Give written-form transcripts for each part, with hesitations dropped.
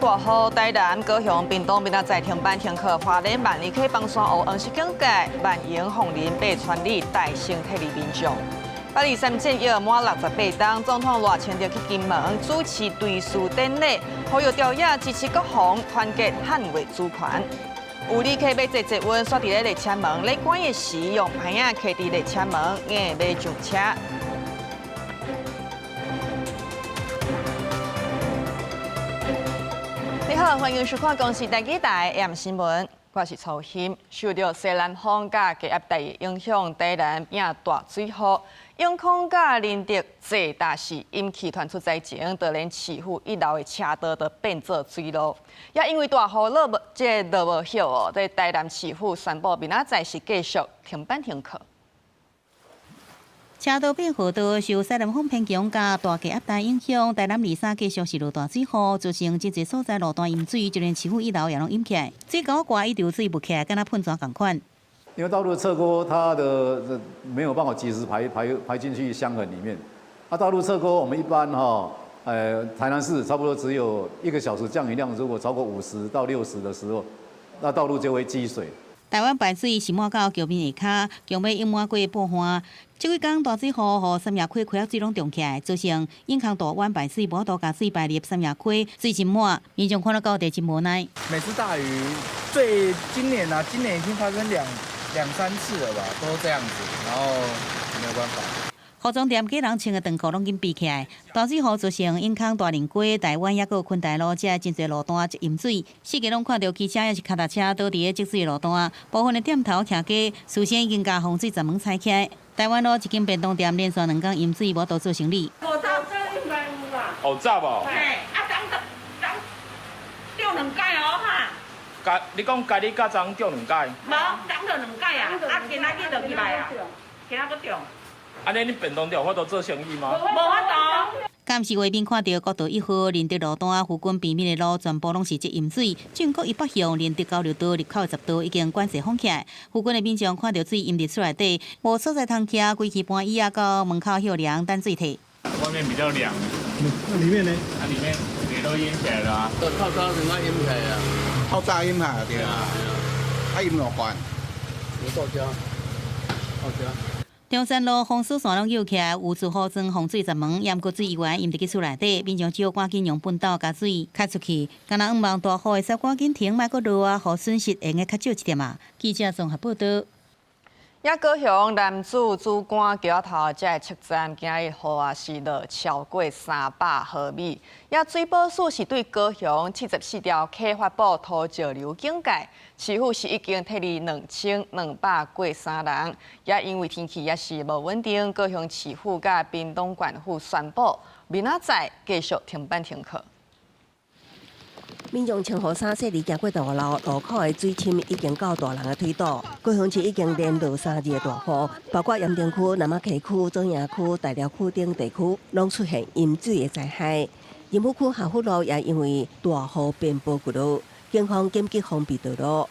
大雨，台南、高雄、屏東明仔載停班停課，花蓮萬里溪崩山湖黃色警戒，萬榮、鳳林、八川里大升撤離民眾。8·23戰役滿68冬，總統賴清德去金門主持追思典禮，呼籲朝野支持國防，團結捍衛主權。有旅客欲坐捷運，煞佇咧列車門咧趕的時，用攀仔徛佇列車門，硬欲上車。你好，歡迎收看《公視台語台 AM 新聞》，我是曹欣。受著西南風佮低壓帶的影響，台南變大水雨，永康佮仁德濟大市淹氣傳出災情，就連市府一樓的車道都變做水路。也因為大雨落無這個落無歇哦，這台南市府宣布明仔載是繼續停班停課。車道變河道，受西南風偏強佮大低壓帶影響，台南23繼續是落大水雨，造成真濟所在路段淹水，就連市府一樓也攏淹起來。水溝蓋一條水無起來，敢若噴泉仝款。因為道路側溝，它的沒有辦法及時排進去箱痕裡面。啊，道路側溝我們一般哈，台南市差不多只有一個小時降雨量，如果超過50到60的時候，那道路就會積水。台灣排水是滿到橋面下跤，橋尾湧滿過破岸。這幾工大水雨，予三峽溪溪仔水攏漲起來，造成永康大灣排水無法度共水排入三峽溪，水真滿，民眾看了到底真無奈。每次大雨，最今年啊，今年已經發生兩三次了吧，都這樣子，然後沒有辦法。服裝店家人穿的長褲攏緊閉起來。大水雨造成永康大寧街、台灣抑閣有坤大路這真濟路段淹水，四界攏看著機車抑是跤踏車倒佇咧積水的路段，部分的店頭徛家事先已經共防水閘門拆起來。台灣路一間便當店連續兩工淹水，無法度做生理。五十這應該有啦。50哦。嘿，啊，昨昨中兩擺哦哈。共，你講今日佮昨中兩擺？無，昨就兩擺啊，啊，今仔日落去來啊，今仔閣中。按呢，你便當店有法度做生意嗎？無法度。監視畫面看著國道1號仁德路段附近邊面的路全部攏是積淹水。正國一北向仁德交流道入口的閘道已經管制封起來。附近的民眾看著水淹佇厝內底，無所在通徛，規氣搬椅仔到門口歇涼等水退。外面比較涼。那裡面呢？啊，裡面也都淹起來了啊。透早就淹起來啊。透早淹下對啊。啊，淹偌懸？有到遮，到遮。中山路風水線攏搝起來，有住戶裝防水閘門，猶閣水依然淹入去厝內底，民眾只好趕緊用畚斗共水卡出去。敢若向望大雨會使趕緊停，莫閣落啊，予損失會用得較少一點啊。記者綜合報導。也高雄男子主竿橋頭這個車站，今日雨啊是落超過300毫米。也水保署是對高雄74條溪發布土石流警戒，市府是已經撤離2203人。也因為天氣也是無穩定，高雄市府佮屏東縣府宣布，明仔載繼續停班停課。民眾穿雨衫細膩行過大路，路口的水深已經到大人的腿肚。高雄市已經連落3日的大雨，包括鹽埕區、那瑪夏區、左營區、大寮區等地區，攏出現淹水的災害。仁武區下福路也因為大雨邊坡滑落，警方緊急封閉道路。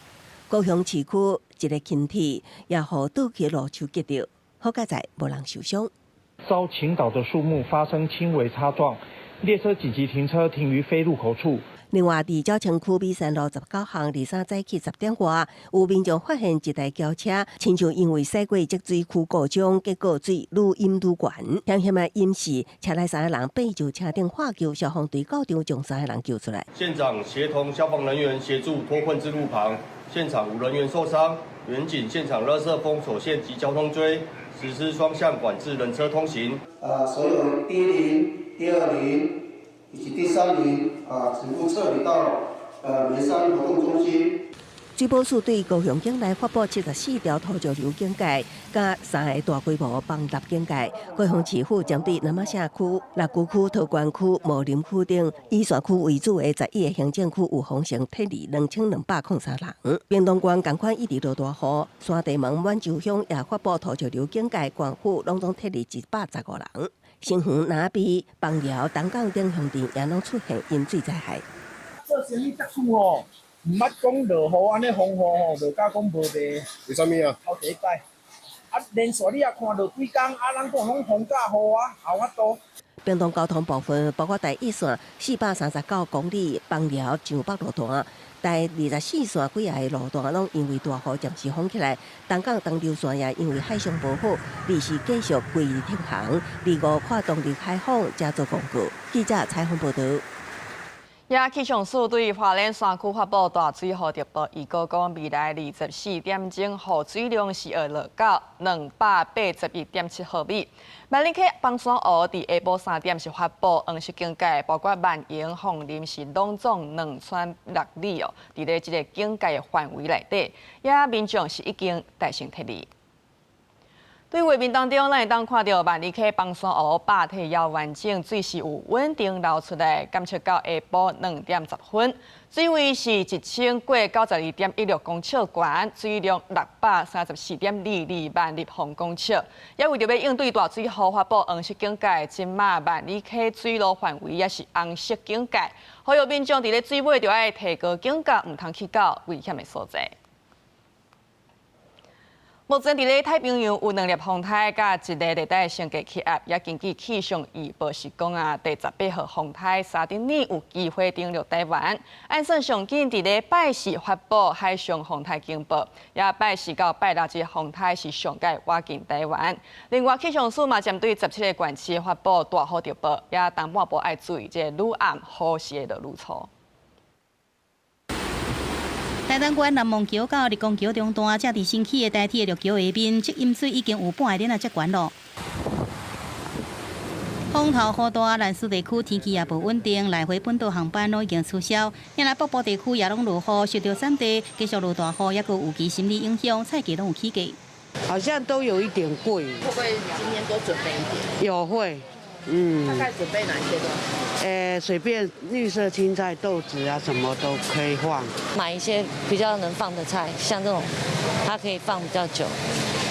高雄市區一个輕鐵也予倒去的路樹擊著，好佳哉無人受傷。遭傾倒的樹木發生輕微擦撞，列車緊急停車停於非路口處。另外，佇鳥清區美山路19巷，23早起10點外，有民眾發現一台轎車，親像因為駛過積水區故障，結果水愈淹愈懸，險險仔淹死，車內三個人爬上車頂喝救，消防隊到場將三個人救出來。現場協同消防人員協助脫困至路旁，現場無人員受傷，員警現場勒設封鎖線及交通錐，實施雙向管制人車通行。所有第一鄰、第二鄰以及第三鄰啊，全部撤離到梅山活動中心。水保署對高雄境內發布74條土石流警戒，佮三个大規模崩塌警戒。高雄市府針對那瑪夏區、六龜區、桃園區、茂林區等以山區為主的11個行政區有風險撤離2203人。屏東縣仝款一直落大雨，山地門滿洲鄉也發布土石流警戒，縣府攏總撤離115人。新園、南埤、枋寮、東港等鄉鎮也攏出現淹水災害。做生意遮久吼，毋捌講落雨按呢風雨吼，落甲講無賣。為啥物啊？頭第一擺，啊，連續你也看落幾工，啊，人講攏風佮雨啊，也有法度。屏東交通部分包括台一線439公里枋寮上北路段，台24線幾仔个路段攏因為大雨暫時封起來。東港東琉線也因為海象無好，臨時繼續規日停航。25看當日海況才做公告。記者採訪報導。也氣象署對花蓮山區發布大水雨特報，預估講未來24點鐘雨水量是會落到281.7毫米。萬里溪枋山湖佇下晡3點是發布黃色警戒，包括萬榮、鳳林是攏總2寸6厘哦，佇咧這个警戒的範圍內底，也民眾是已經帶先撤離。對畫面當中，咱會當看著萬里溪枋山湖壩體猶完整，水是有穩定流出來，監測到下晡2點10分，水位是1000過92.16公尺懸，水量634.22萬立方公尺。也為著欲應對大水雨發布黃色警戒，這馬萬里溪水路範圍也是紅色警戒，呼籲民眾佇咧水尾就愛提高警覺，毋通去到危險的所在。目前佇咧太平洋有兩粒風颱，佮一个熱帶性低氣壓，也根據氣象預報是講啊，第十八號風颱沙丁尼有機會登陸台灣。按算上緊佇咧拜四發布海上風颱警報，也拜四到拜六這風颱是上蓋倚近台灣。另外氣象署嘛針對17個縣市發布大雨特報，也東半部愛注意這個雨暗雨時的落雨粗。台東縣南望橋到立功橋中段，這佇新起的台鐵陸橋下面，積淹水已經有半个輪仔遮懸囉。風頭雨大，蘭嶼地區天氣也無穩定，來回本島航班攏已經取消。現在北部地區也攏落雨，受著產地繼續落大雨，抑閣有其心理影響，菜價攏有起價。好像都有一點貴。會不會今天多準備一點？有會，嗯。大概準備哪些東西？隨便綠色青菜、豆子啊，什麼都可以放。買一些比較能放的菜，像這種，它可以放比較久。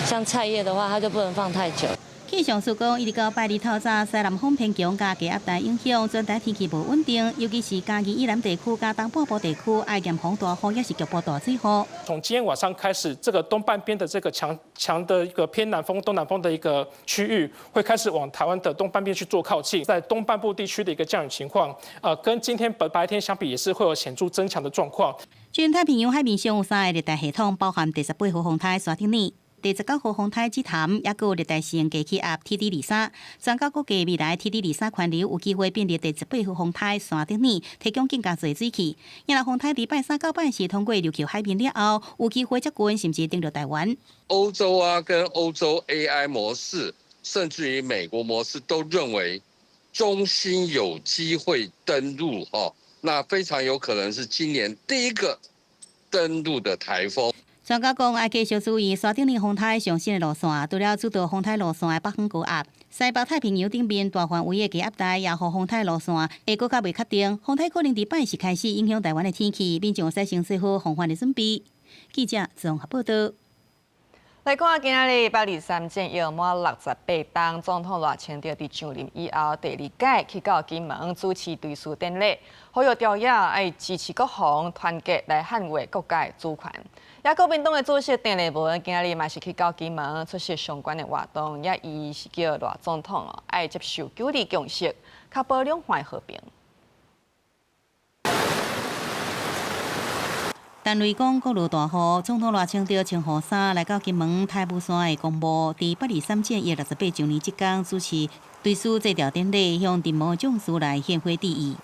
像菜葉的話，它就不能放太久。氣象署講，一直到拜二透早，西南風偏強佮低壓帶影響，全台天氣無穩定，尤其是嘉義以南地區佮東半部地區，愛嚴防大雨，抑是局部大水雨。從今天晚上開始，這個東半邊的這個強強的一個偏南風、東南風的一個區域，會開始往台灣的東半邊去做靠近，在東半部地區的一個降雨情況，跟今天白白天相比，也是會有顯著增強的狀況。全太平洋海面上有三个熱帶系統，包含第十八號風颱沙丁尼、第十九號風颱紫檀，抑閣有熱帶性低氣壓 TD 23。專家估計未來 TD 二三環流有機會變成第十八號風颱山頂呢，提供更加濟水汽。若風颱佇拜三到拜四通過琉球海面了後，有機會接近甚至登陸台灣。歐洲啊，跟歐洲 AI 模式，甚至於美國模式，都認為中心有機會登陸，哈，那非常有可能是今年第一個登陸的颱風。專家講，愛繼續注意山頂的風颱上新的路線，除了主導風颱路線的北方高壓，西北太平洋頂面大範圍的低壓帶，也予風颱路線會閣較袂確定。風颱可能佇拜四開始影響台灣的天氣，民眾使先做好防範的準備。記者綜合報導。來看今仔日八二三戰役滿68冬，總統賴清德佇上任以後第二屆去到金門主持追思典禮，呼籲朝野愛支持國防，團結來捍衛國家的主權。也國民黨的主席鄭麗文今仔日嘛是去到金門出席相關的活動，也伊是叫賴總統哦愛接受九二共識，確保兩岸和平。陳雷講，國落大雨，總統賴清德穿雨衫來到金門太武山的公墓，佇八二三戰役68週年這工主持追思祭奠典禮，向陣亡將士來獻花致意。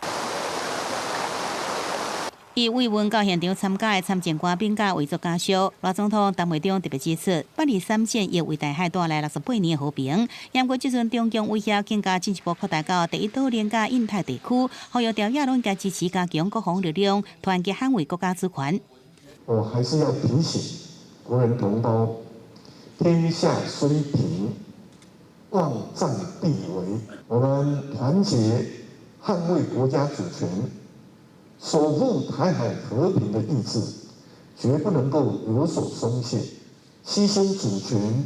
伊慰問到現場參加的參戰官兵佮遺族家屬，賴總統談話中特別指出，八二三戰役為台海帶來68年的和平，毋過這陣中共威脅更加進一步擴大到第一島鏈佮印太地區，呼籲朝野攏應該支持加強國防力量，團結捍衛國家主權。我還是要提醒國人同胞，天下雖平，忘戰必危。我們團結捍衛國家主權，守護台海和平的意志，絕不能夠有所鬆懈。犧牲主權、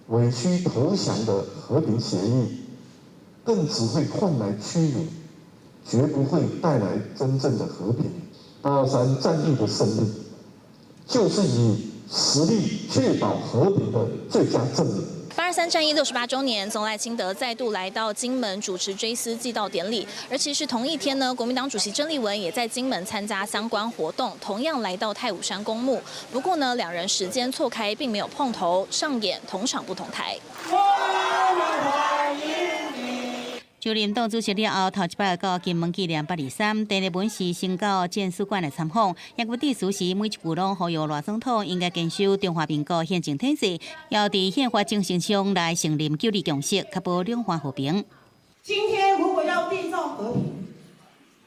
委屈投降的和平協議，更只會換來屈辱，絕不會帶來真正的和平。八二三戰役的勝利，就是以實力確保和平的最佳證明。八 8·23戰役68週年，總賴清德再度來到金門主持追思祭悼典禮。而其實同一天呢，國民黨主席鄭麗文也在金門參加相關活動，同樣來到太武山公墓。不過呢，兩人時間錯開，並沒有碰頭，上演同場不同台。就任黨主席了後，頭一擺到金門紀念8·23，鄭麗文是先到戰史館來參訪，也閣致辭時每一句攏呼籲賴總統應該堅守中華民國憲政體制，要佇憲法精神上來承認九二共識，確保兩岸和平。今天如果要締造和平，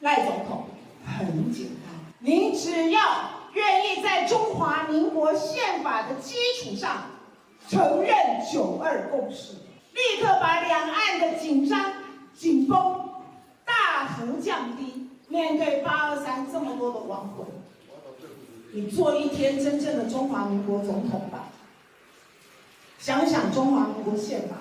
賴總統很簡單，你只要願意在中華民國憲法的基礎上承認九二共識，立刻把兩岸的緊張緊繃大幅降低，面對8·23這麼多的亡魂，你做一天真正的中華民國總統吧，想想中華民國憲法。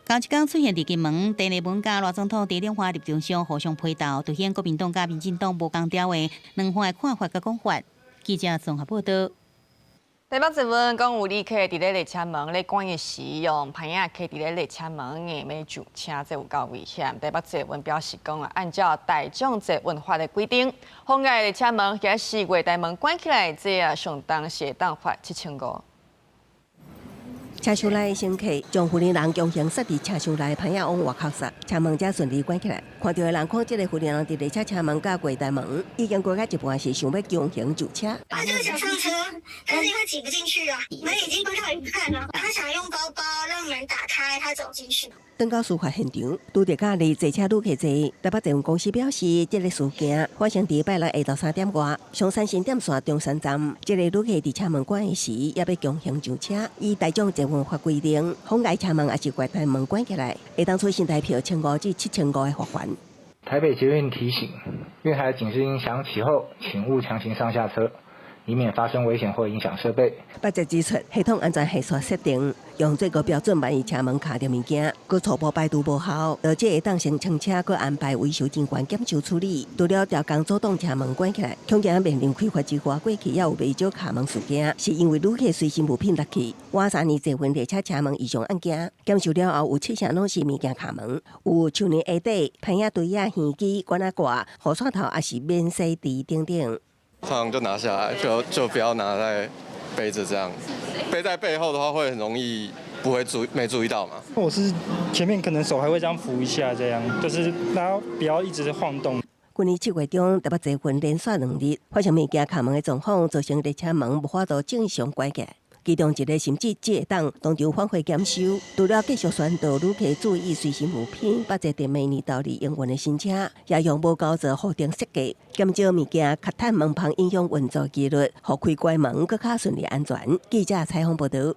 同一天出現佇金門，鄭麗文佮賴總統佇兩岸立場上互相批鬥，凸顯國民黨佮民進黨無仝調的兩岸的看法佮講法。記者綜合報導。台北捷運講有旅客佇咧列車門咧關的時，用攀仔徛佇咧列車門硬欲上車，這有夠危險。台北捷運表示講啊，按照大眾捷運法的規定，妨礙列車門抑是月台門關起來，這啊相當是會當罰7500。車廂內乘客將婦人人強行塞佇車廂內，攀仔往外口塞，車門才順利關起來。看著的人看這个婦人佇列車車門佮月台門，已經過到一半時，想欲強行上車。他就想上車，但是因為擠不進去啊，門已經關到一半了。他想用包包讓門打開，他走進去。轉到事發現場，拄著佮離坐車旅客濟。台北捷運公司表示，這个事件發生佇拜六下晝3點外，松山新店線中山站，這个旅客佇車門關的時，猶欲強行上車。依大眾捷運法規定，妨礙車門抑是月台門關起來，會當處新台票1500至7500的罰款。台北捷運提醒：月台警示音響起後，請勿強行上下車，以免發生危險或影響設備。北捷指出，系統安全係數設定用最高標準，萬一車門卡著物件，閣初步排除無效，就這會當先清車，閣安排維修人員檢修處理。除了調工阻擋車門關起來，恐驚面臨開罰之外，過去也有袂少卡門事件，是因為旅客隨身物品落去。倚三年捷運列車車門異常案件，檢修了後有七成攏是物件卡門，有樹林下底、攀仔堆仔、耳機、管仔掛、雨傘頭，抑是免洗池等等。通常就拿下來，就不要拿在背著這樣，背在背後的話會很容易不會注沒注意到嘛。我是前面可能手還會這樣扶一下，這樣就是然後不要一直晃動。去年7月中，台北捷運連續2日發生物件卡門的狀況，造成列車門無法度正常關起來。其中一个甚至只會當當場返回檢修。除了繼續宣導旅客注意隨身物品，北捷佇明年投入營運的新車，也用無構造固定設計，減少物件卡趁門縫影響運作機率，予開關門閣較順利安全。記者採訪報導。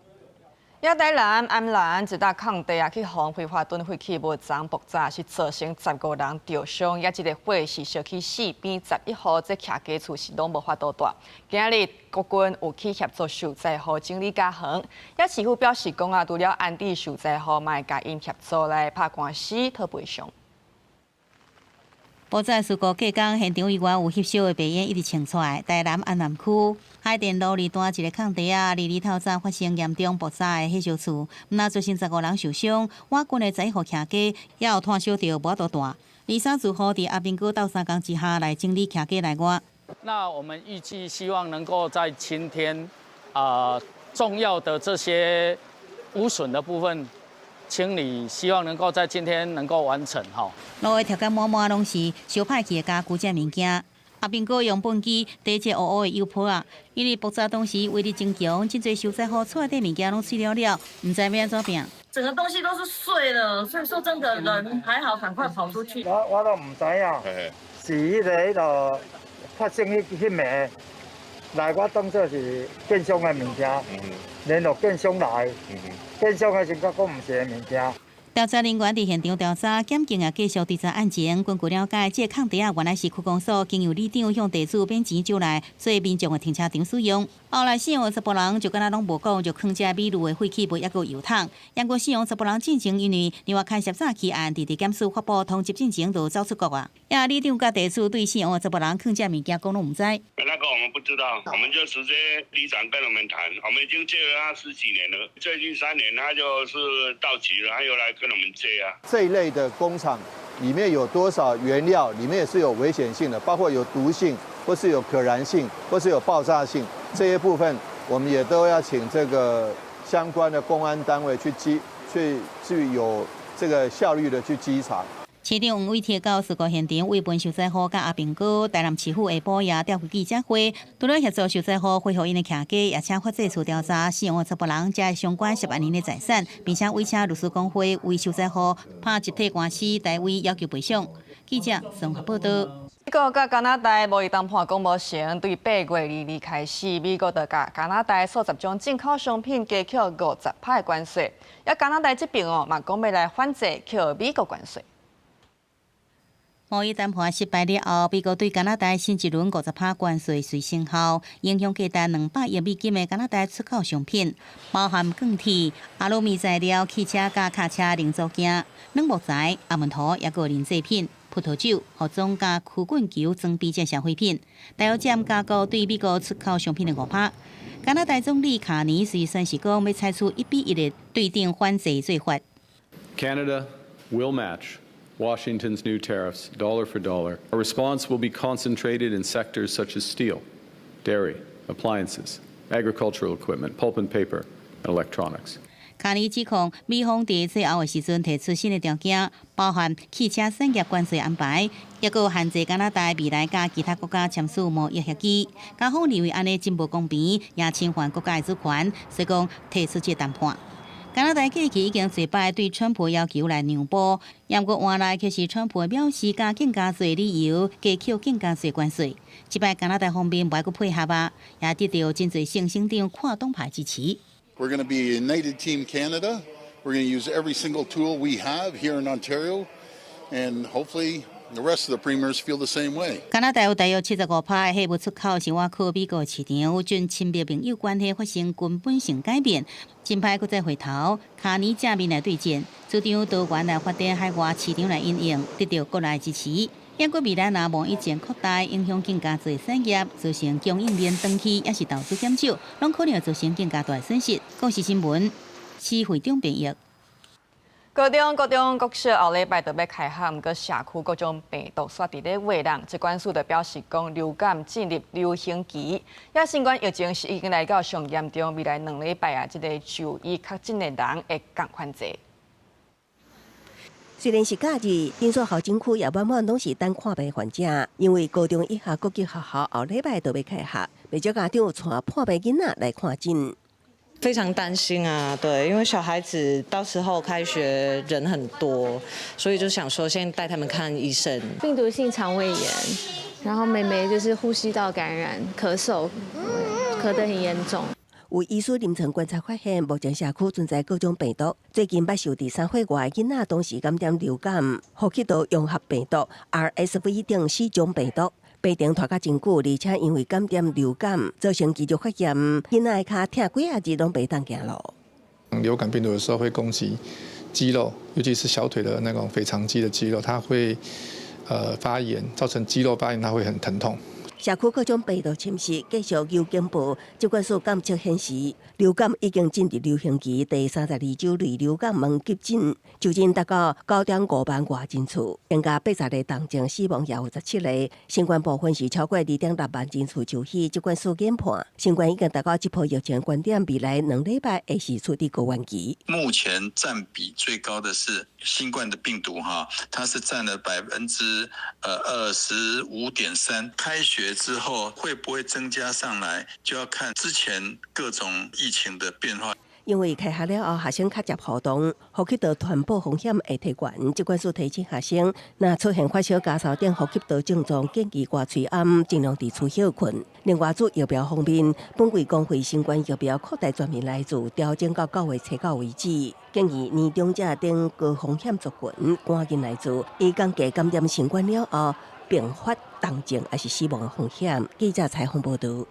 也台南安瀾一搭空地啊，去予非法囤廢棄物叢爆炸，是造成15人著傷，也這个火是燒去四邊11戶，這徛家厝是攏無法度蹛。今仔日國軍有去協助受災戶整理家園，也市府表示講啊，除了安置受災戶，嘛會共𪜶協助來拍官司討賠償。爆炸事故隔工，現場以外有翕燒的白煙一直衝出來。台南安南區海淀路二段一个空地仔，二日透早發生嚴重爆炸的火燒厝，毋但造成15人受傷，倚近的11戶徛家也有炭燒著無法度蹛。23住戶佇阿兵哥鬥相共之下來整理徛家內外。那我們預計希望能夠在今天，重要的這些污損的部分清理，希望能夠在今天能夠完成哈。路的鐵甲滿滿攏是燒歹去的家具這物件。阿兵哥用畚箕提這烏烏的油泡仔，因為爆炸當時威力真強，真濟受災戶厝內底物件攏碎了了，毋知欲按怎辦。整個東西都是碎了，所以說真的人還好，趕快跑出去。我都毋知影，是彼个彼个發生彼暝來，我當作是建商的物件，聯絡建商來，建商的時陣講毋是的物件。調查人員佇現場調查，檢警也繼續追查案情。根據了解，這个空地仔原來是區公所經由里長向地主免錢借來做民眾的停車場使用。後來死亡的查埔人就敢若攏無講，就囥遮米露的廢棄物抑閣油桶。毋過死亡查埔人進前因為另外牽涉早期案，佇地檢署發布通緝進前就走出國啊。也里長佮地主對死亡的查埔人囥遮物件講攏毋知。那個我們不知道，我們就直接里長跟我們談，我們已經借了他十幾年了，最近3年他就是到期了，他又來跟我們借啊。這一類的工廠裡面有多少原料，裡面也是有危險性的，包括有毒性，或是有可燃性，或是有爆炸性，這些部分我們也都要請這個相關的公安單位去稽去去有這個效率的去稽查。市長黃偉哲到事故現場慰問受災戶佮阿兵哥，台南市府下晡也召開記者會，除了協助受災戶恢復𪜶的徛家，也請法制處調查死亡的查埔人遮相關涉案人的財產，並且委請律師公會為受災戶拍集體官司，代為要求賠償。記者綜合報導。美國佮加拿大貿易談判講無成，對8月22開始，美國就共加拿大數十種進口商品加扣50%的關稅。而加拿大這邊哦，嘛講欲來反制扣美國關稅。貿易談判失敗了後，美國對加拿大新一輪50%關稅遂生效，影響價值200億美金的加拿大出口商品，包含鋼鐵、阿魯米材料、汽車佮轎車零組件、軟木材、阿門桃，抑閣奶製品、葡萄酒、服裝佮曲棍球裝備這消費品，大約佔加國對美國出口商品的5%。加拿大總理卡尼隨宣示講，欲採取1比1的對等反制做法。 Canada will match Washington's new tariffs dollar for dollar. Our response will be concentrated in sectors such as steel, dairy, appliances, agricultural equipment, pulp and paper, and electronics. 卡尼指控美方佇最後的時陣提出新的條件，包含汽車產業關稅安排，抑閣限制加拿大未來佮其他國家簽署貿易協議。加方認為按呢真無公平，也侵犯國家的主權，所以講退出這個談判。加拿大過去已經濟擺對川普要求來讓步，毋過換來卻是川普表示加更加濟理由加扣更加濟關稅。這擺加拿大方面無愛閣配合啊，也得到真濟省省長跨黨派支持。 We're going to be a united Team Canada. We're going to use every single tool we have here in Ontario, and hopefully the rest of the premiers feel the same way. 加拿大有大約75%的貨物出口是倚靠美國市場，準親密盟友關係發生根本性改變。真歹閣再回頭，卡尼正面來對戰，主張多元來發展海外市場來因應，得到國內支持。毋過未來若貿易戰擴大，影響更加濟產業，造成供應鏈斷去，抑是投資減少，攏可能造成更加大的損失。公視新聞，施會長編譯。高中、高中、國小後禮拜就欲開學，毋過社區各種病毒煞佇咧挖人。疾管署就表示講，流感進入流行期，也新冠疫情是已經來到上嚴重，未來2禮拜啊，這个就醫確診的人會仝款濟。雖然是假日，診所候診區也滿滿攏是等看病患者，因為高中以下國際學校後禮拜就欲開學，袂少家長帶破病囡仔來看診。非常擔心啊，對，因為小孩子到時候開學人很多，所以就想說先帶他們看醫生。病毒性腸胃炎，然後妹妹就是呼吸道感染，咳嗽，咳得很嚴重。有醫師臨床觀察發現，目前社區存在各種病毒。最近捌受佇3歲外囡仔同時感染流感、呼吸道融合病毒、RSV 等四種病毒。病程拖較真久，而且因為感染流感造成肌肉發炎，囡仔的跤疼幾仔日攏袂當行路。流感病毒有時候會攻擊肌肉，尤其是小腿的那種腓腸肌的肌肉，它會發炎，造成肌肉發炎，它會很疼痛。社區各種病毒侵襲，繼續有警報。疾管署監測顯示，流感已經進入流行期，第32週類流感門急診就診達到9.5萬外人次，增加80個重症，死亡也有17個。新冠部分是超過2.6萬人次就醫，疾管署研判，新冠已經達到這波疫情高點，未來2禮拜會是處佇高原期。目前佔比最高的是新冠的病毒，哈，它是佔了25.3%。開學之後會不會增加上來，就要看之前各種疫情的變化。因為開學了後，學生較捷互動，呼吸道傳播風險會提懸。疾管署提醒學生，若出現發燒、咳嗽等呼吸道症狀，建議掛喙罨，盡量佇厝歇睏。另外，做疫苗方面，本季公費新冠疫苗擴大全民來注，調整到9月初9為止。建議年長者等高風險族群趕緊來注，以降低感染新冠了後併發重症抑是死亡的風險。記者採訪報導。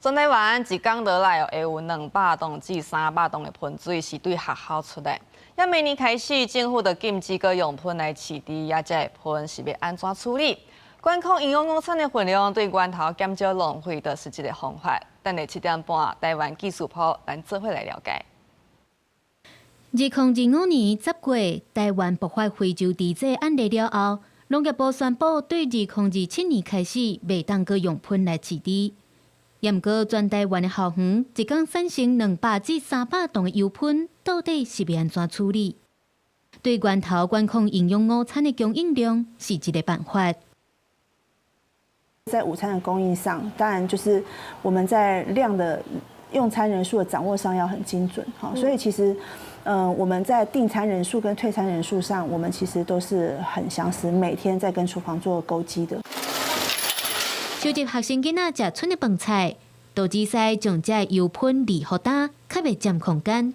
全台灣一工落來哦，會有200噸至300噸的噴水是對學校出來。也明年開始，政府就禁止閣用噴來飼豬，也這個噴是欲按怎處理？管控營養午餐的份量，對源頭減少浪費，就是一個方法。等下7點半，台灣技術鋪，咱做伙來了解。2025年10月，台灣爆發非洲豬瘟案例了後，農業部宣布對2027年開始，袂當閣用噴來飼豬。毋過，全台灣的校園一工產生200至300噸的油噴，到底是欲按怎處理？對源頭管控營養午餐的供應量是一個辦法。在午餐的供應上，當然就是我們在量的用餐人數的掌握上要很精準，哈，所以其實，我們在訂餐人數跟退餐人數上，我們其實都是很詳實，每天在跟廚房做勾稽的。收集學生囡仔食賰的飯菜，就只使將這油噴離予擔，較袂佔空間。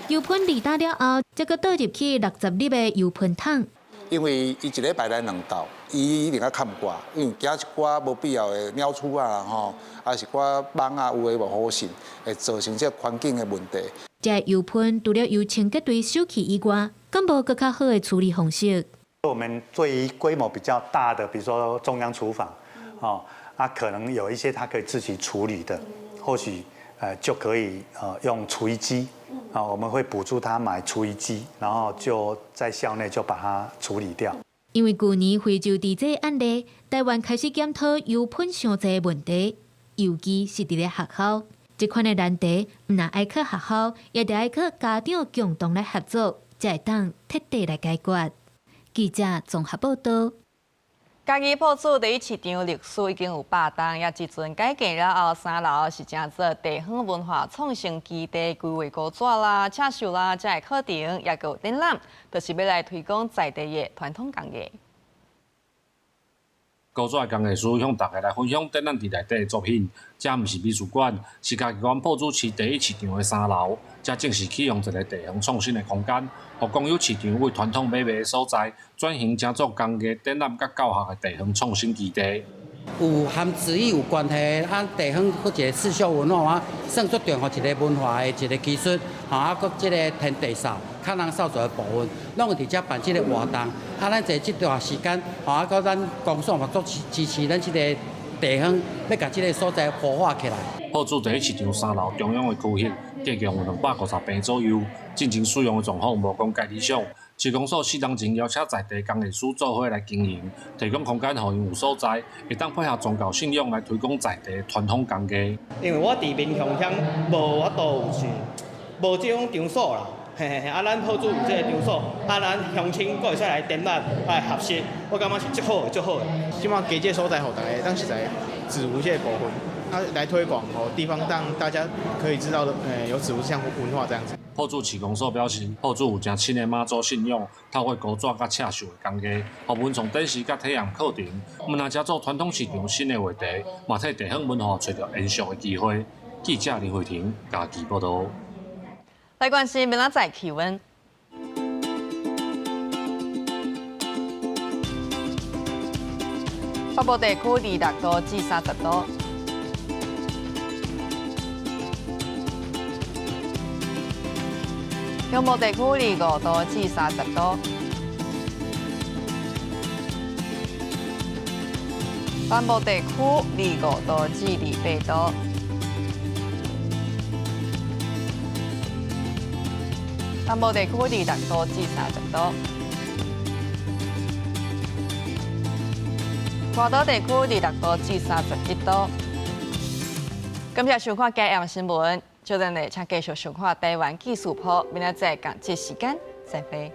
油噴離擔了後，才閣倒入去60粒的油噴桶。因為伊一禮拜來兩道，伊一定愛崁掛，因為驚一寡無必要的鳥鼠啊吼，抑是寡蠓啊有的無好性，會造成這個環境的問題。這油噴除了由清潔隊收去以外，敢無閣較好的處理方式？我們對於規模比較大的，比如說中央廚房，哦，啊，可能有一些它可以自己處理的，或許就可以用廚餘機，啊，我們會補助他買廚餘機，然後就在校內就把它處理掉。因為舊年非洲豬瘟案例，台灣開始檢討油噴傷濟的問題，尤其是佇咧學校，這款的難題，毋但愛靠學校，也得愛靠家長共同來合作，才會當徹底來解決。記者綜合報道。嘉義朴子第一市場歷史已經有100冬，也這陣改建了後，三樓是成做地方文化創生基地，規劃古紙啦、刺繡啦，這个課程也閣有展覽，就是欲來推廣在地的傳統工藝。古紙的工藝師向大家來分享展覽佇內底的作品。這毋是美術館，是嘉義縣朴子市第一市場的三樓。這正是啟用一個地方創新的空間，予公有市場為傳統買賣的所在，轉型成做工藝展覽佮教學的地方創新基地。有和紙藝有關係，啊，地方閣一個刺繡文化，啊，算足重要一個文化的一個技術，吼，啊，閣這個天地掃、較人掃做的部分，攏有佇遮辦這個活動。啊，咱坐這段時間，吼，啊，閣咱公所嘛足支持咱這個地方，欲共這個所在活化起來。朴子第一市場三樓中央的區域，計共有250坪左右，進前使用的狀況無講蓋理想。市公所4年前邀請在地工藝師做伙來經營，提供空間予𪜶有所在，會當配合宗教信仰來推廣在地傳統工藝。因為我佇民雄鄉無法度有是無這種場所啦，嘿嘿嘿，啊，咱朴子有這个場所，啊，咱鄉親閣會使來展覽來學習，我感覺是足好的，足好的。希望給這個所在，予大家當實在紙糊這個部分，啊，來推廣哦，地方讓大家可以知道的，有紙糊這項文化這樣子。朴子市公所表示，朴子有誠深的媽祖信仰，透過古紙佮刺繡的工藝，予文創展示佮體驗課程，毋但成做傳統市場新的話題，嘛替地方文化揣著延續的機會。記者林慧婷嘉義報導。來關心明仔載氣溫。北部地區26度至30度。中部地區25度至30度，南部地區25度至28度，南部地區26度至30度，外島地區26度至31度。感謝收看《嘉義新聞》。小等下，請繼續收看台灣技術鋪，明仔載仝這時間再會。